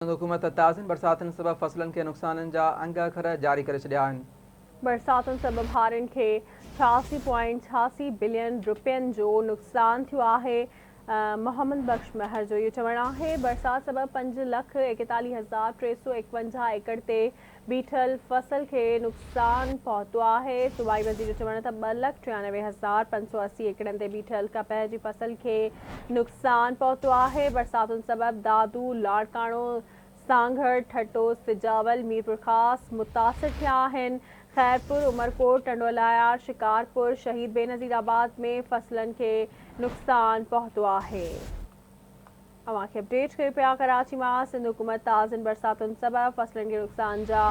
سنڌ حڪومت تازين برساتن سبب فصلن کي نقصانن جا انگ اکر جاري ڪري ڇڏيا آهن. برساتن سبب هارين کي ڇهاسي پوائنٽ ڇهاسي بلين رپين جو نقصان ٿيو آهي. محمد بخش مهر جو اهو چوڻ آهي برسات سبب پنج لک ايڪيتاليهه هزار 351 ايڪڙ تي بيٺل فصل کي نقصان پهتو آهي. صوبائي وزير جو چوڻ ته 2,93,580 ايڪڙن تي بيٺل ڪپهه جي فصل کي نقصان پهتو آهي. برساتن سبب دادو، لاڙڪاڻو، سانگهڙ، ٺٽو، سجاول، ميرپورخاص متاثر ٿيا آهن. خيرپور، عمرڪوٽ، ٽنڊوالهيار، شڪارپور، شهيد بينظير آباد ۾ فصلن کي نقصان پهتو آهي. اوهان کي اپڊيٽ ڪيون پيا ڪراچي مان سنڌ حڪومت تازين برساتن سبب فصلن کي نقصان جا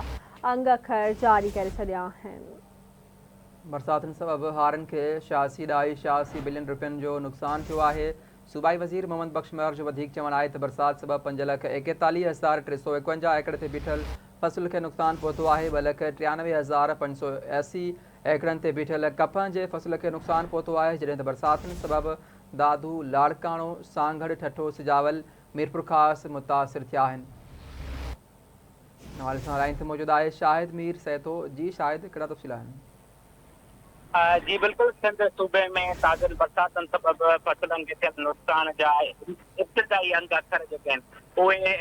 انگ اکر جاري ڪري ڇڏيا آهن. برساتن سبب هارين کي ڇهاسي ڏهائي ڇهاسي بلين رپين جو نقصان ٿيو آهي. صوبائي وزير محمد بخش مهر جو وڌيڪ چوڻ آهي ته برسات سبب 5,41,351 ايڪڙ تي بيٺل فصل کي نقصان پهتو آهي، 2,93,580 ايڪڙن تي بيٺل ڪپهه جي فصل کي نقصان پهتو آهي، جڏهن ته برساتن سبب دادو، لاڙڪاڻو، سانگهڙ، ٺٽو، سجاول، ميرپورخاص متاثر ٿيا آهن. ان حوالي سان لائين تي موجود آهي شاهد مير سهتو، جي شاهد ڪهڙا تفصيل آهن؟ جي بلڪل سنڌ صوبي ۾ تازين برساتن سبب فصلن کي ٿيل نقصان جا ابتدائي انگ اکر جيڪي آهن اهي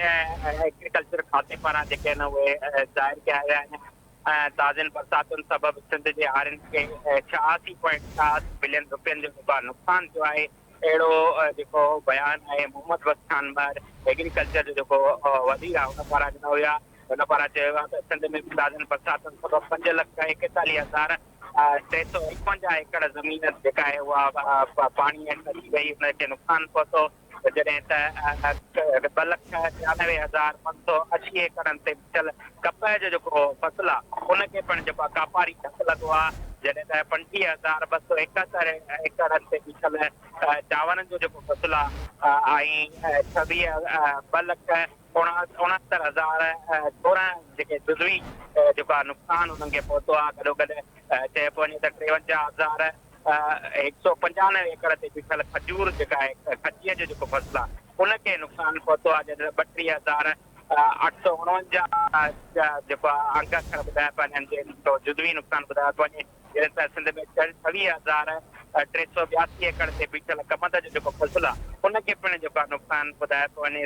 ايگريڪلچر کاتي پاران جيڪي آهن اهي ظاهر ڪيا ويا آهن تازين برساتن سبب سنڌ جي هارين کي ڇهاسي پوائنٽ ڇهاسي بلين رپين جو جيڪو آهي نقصان ٿيو آهي اهڙو جيڪو بيان آهي محمد بخش خان مهر ايگريڪلچر جو جيڪو وزير آهي ان پاران ڏنو ويو آهي ان پاران چيو ويو آهي ته سنڌ ۾ تازين برساتن سبب 5,41,351 ايڪڙ زمين جيڪا آهي اها پاڻي هيٺ اچي وئي ان کي نقصان پهتو جڏهن ته 2,93,580 ايڪڙن تي بيٺل ڪپهه جو جيڪو فصل آهي ان کي پڻ جيڪو آهي ڪاپاري ڌڪ لڳو آهي جڏهن ته 25,271 ايڪڙن تي بيٺل چانورن جو جيڪو فصل آهي ۽ ڇويهه 2,69,016 جيڪي جزوي جيڪو آهي نقصان انهن کي پهتو آهي گڏوگڏ چيو پيو وڃي ته 53,195 ايڪڙ تي بيٺل کجور جيڪا آهي کجيء جو جيڪو فصل آهي ان کي نقصان پهتو آهي جڏهن ته 32,849 جيڪو آهي انگ اکر ٻڌايا پيا وڃن جنهن جزوي نقصان ٻڌايو پيو وڃي جڏهن ته سنڌ ۾ 26,382 ايڪڙ تي بيٺل ڪمند جو جيڪو فصل آهي ان کي پڻ جيڪو آهي نقصان ٻڌايو پيو وڃي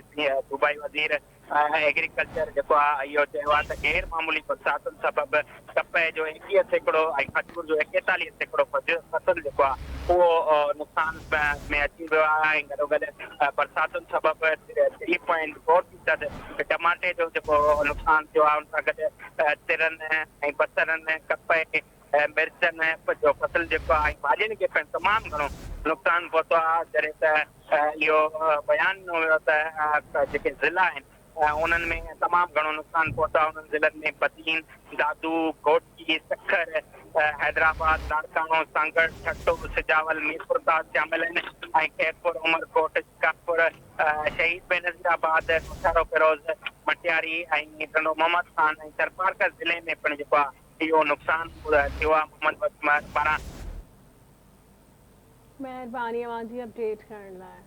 صوبائي وزير ايگريڪلچر جيڪو آهي اهو چيو آهي ته غير معمولي برساتن سبب ڪپهه جو 21% ۽ کجور جو 41% فصل جيڪو آهي اهو نقصان ۾ اچي ويو آهي ۽ گڏوگڏ برساتن سبب ٿري پوائنٽ فور فيصد ٽماٽي جو جيڪو نقصان ٿيو آهي ان سان گڏ ترن ۽ بصرن ڪپهه مرچن جو فصل جيڪو آهي ۽ ڀاڄين کي پڻ تمام گهڻو نقصان پهتو آهي جڏهن ته اهو بيان ڏنو ويو ته جيڪي ضلعا آهن انهن ۾ تمام گهڻو نقصان پهتو آهي انهن ضلعن ۾ بدين، دادو، گهوٽڪي، سکر، حيدرآباد، لاڙڪاڻو، سانگهڙ، ٺٽو، سجاول، ميرپورخاص شامل آهن ۽ خيرپور، عمرڪوٽ، شڪارپور، شهيد بينظير آباد، نوشهروفيروز، مٽياري ۽ ٽنڊو محمد خان ۽ ٿرپارڪر ضلعي ۾ پڻ جيڪو آهي اهو نقصان ٿيو آهي محمد بخش مهر پاران. مهرباني اوهان جي اپڊيٽ ڪرڻ لاء.